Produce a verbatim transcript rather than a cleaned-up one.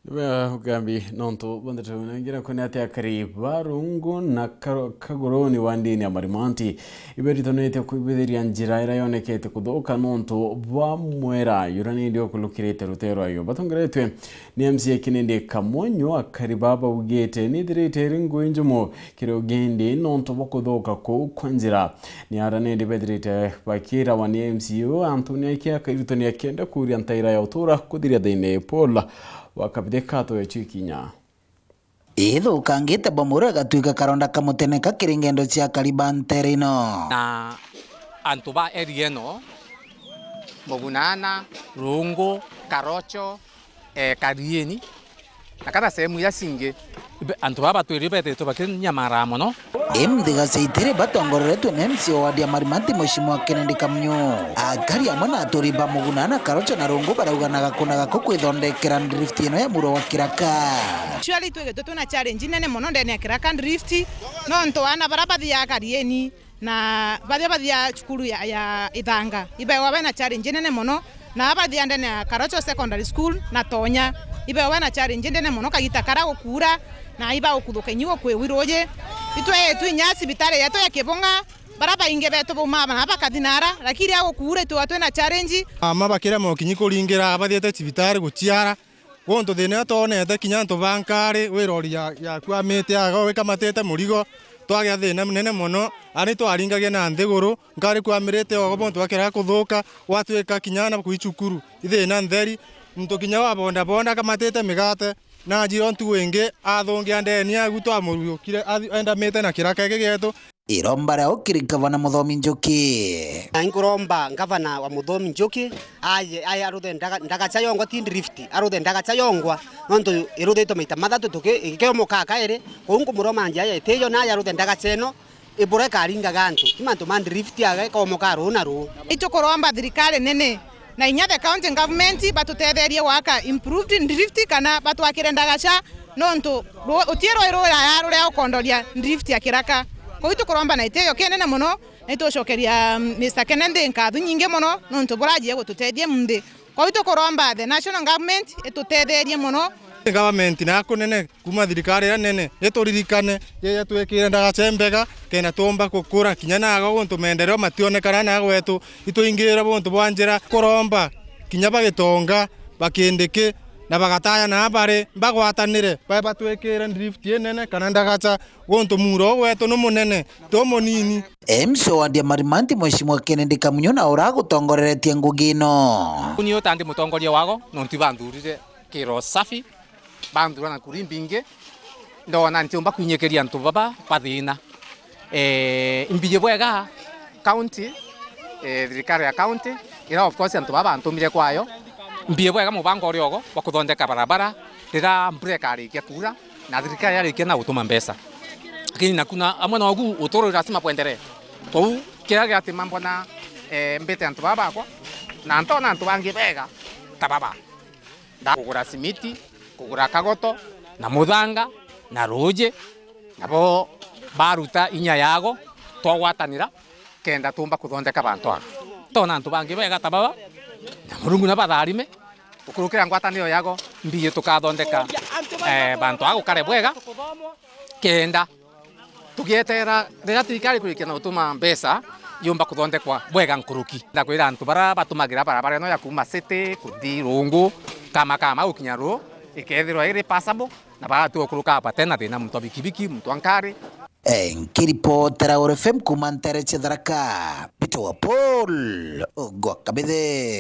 Niwe ugambi nontu bwa ndeto ino ingi, na kwene ati akari ba Rungu na Karo-, Kaguruni wa ndini ya Marimanti iberitanitie kwibithiria njira iria yonekete kuthuka nontu bwa mwera jura nindi ukulukirite rutee rwayo. Batongeretwe ni M C A Kennedy Kamunyu, akari baa baugite nithirite iri ngui njumu kiri ugendi nontu bwa kuthuka kuu kwa njira. Ni ara nindi bethirite bakirawa ni M C A uu antu ni aikia kairutania kenda kuria ntaira ya utura kuthiria thiini. Paul wa Kabithika atwecua ikinya. Ithukangite bwa muru igatuika karonda kamuteneka kiri ngendo cia akari ba ntere ino. Na antu ba area ino, Mugunana, Rungu, Karocho, eh, Karieni, na kana sehemu iria cingi, ibe-, antu baba batwiri bethiritwe bakinyamaraa mono. Imthiga cia itiri batongoreretwe ni M C A wa ward ya Marimanti, Mheshimiwa Kennedy Kamunyu. Akari amwe na aturi ba Mugunana, Karocho na Rungu barauga na gakuna gako kwithondekera drift ino ya muro wa Kiraka. Actually, twigitwe twina challenge nene mono ndene ya Kiraka drift, nontu ana bara bathiaga Karieni na baria bathiaga cukuru ya, ya Ithanga, ibewa bena challenge nene mono, na abathia ndene ya Karocho Secondary School na Tonya, ibewa bena challenge ndene mono kagita kara gukuura, na iba gukuthuka inyi gukwiwi ruuji. Itwe twinya cibitari yetu ya Kibunga, bara baingi betu baumaa na bakathi nara, lakini agukuura itwe twina challenge. Ama bakirema ukinyi kuringira abathiete cibitari guciara, guntu thina uria twonete, kinya antu ba nkari, wi rori ya, yakuamite aga wikamatite murigo, twagia thina munene mono. Ari twaringagia na nthiguru, nkari kwamirite ogo, muntu akira kuthuka, gwatwika kinya na kwi cukuru, ithina ntheri, muntu kinya wa bodaboda akamatite migate, na ajira ntugu ingi, athungia ndeni agu twamuriukire, athi-, endamite na kiraka giki gietu. Iromba ria ukiri Gavana Muthomi Njuki. Na inkuromba Gavana wa Muthomi Njuki aye, aye aruthe ndaga-, ndagacha yongwa, ti drift, aruthe ndagacha yongwa, nontu iruthitwe maita mathatu tuki-, ikiomoka kairi, kou nkumuroma njia ya itiyo, naye aruthe ndagacha ino, ibura ikaringaga antu, ti mantu ma drift aga ikomoka ruu na ruu. Itukuromba thirikari nene na inya the county government batutetherie gwaka improved drift kana batwakire ndagacha, nontu ru-, uti rui ruraya ruria ukondoria drift ya Kiraka. Kou itukuromba na itiyo kinene mono, na itucokeria, mm, Mister Kennedy nkatho nyingi mono, nontu burajie gututethia munthi. Kou itukuromba the national government itutetherie mono. Government na kunene Kuuma thirikari iria nene, ituririkane, yeye twikire ndagacha mbega, kenda tuumba gukura kinya nago guntu maendeleo mationekana nago gwetu, itwingire guntu bwa njira, kuromba kinya ba Gitonga, ba Kindiki, na bagataya na bari, bagwatanire, bae batwikire drift inene kana ndagacha, guntu muuro uu gwetu ni munene, ti umunini. M C A wa ward ya Marimanti, Mheshimiwa Kennedy Kamunyu, na uragutongoreretie ngugi ino. Uni utandi mutongoria wago, nontu ibanthurire kiro safi, banthura na kura imbingi, ndona ntiumba kwinyikiria antu baba bathina. Eh, imbiji bwega county, eh, thirikari ya county, ira of course antu baba bantumire kwayo, imbiji bwega mubango uria ugo bwa kuthondeka barabara, rira mbura ikarikia kuura, na thirikari yarikia na gutuma mbeca. Lakini naku na amwe nogu uturo lazima bwenderee. Kou kiria giatima mbona, eh, mbite antu baba bakwa, na ntona antu bangi bega ta baba. Nda-, kugura simiti, kugura kagoto, na muthanga, na ruuji, nabo baruta inya yago, twagwatanira, kenda tuumba kuthondeka bantu aba. Tona antu bangi bega ta baba, na Murungu nabatharime, gukurukira ngwataniro yago, mbiye tukathondeka, eh, bantu aba gukare bwega, kenda tugietera riria thirikari kurikia na gutuma mbeca yumba kuthondekwa bwega nkuruki. Ndakwira antu baria batumagira barabara ino ya kuuma city kuthi Rungu, kama kama gukinya Ruu, ikethirwa iri passable, na baratua gukuruka bate na thina, muntu wa bikibiki, muntu wa nkari. Eh, nkiripotera Oro F M kuuma ntere cia Tharaka, Peter wa Paul, gwa Kabithe.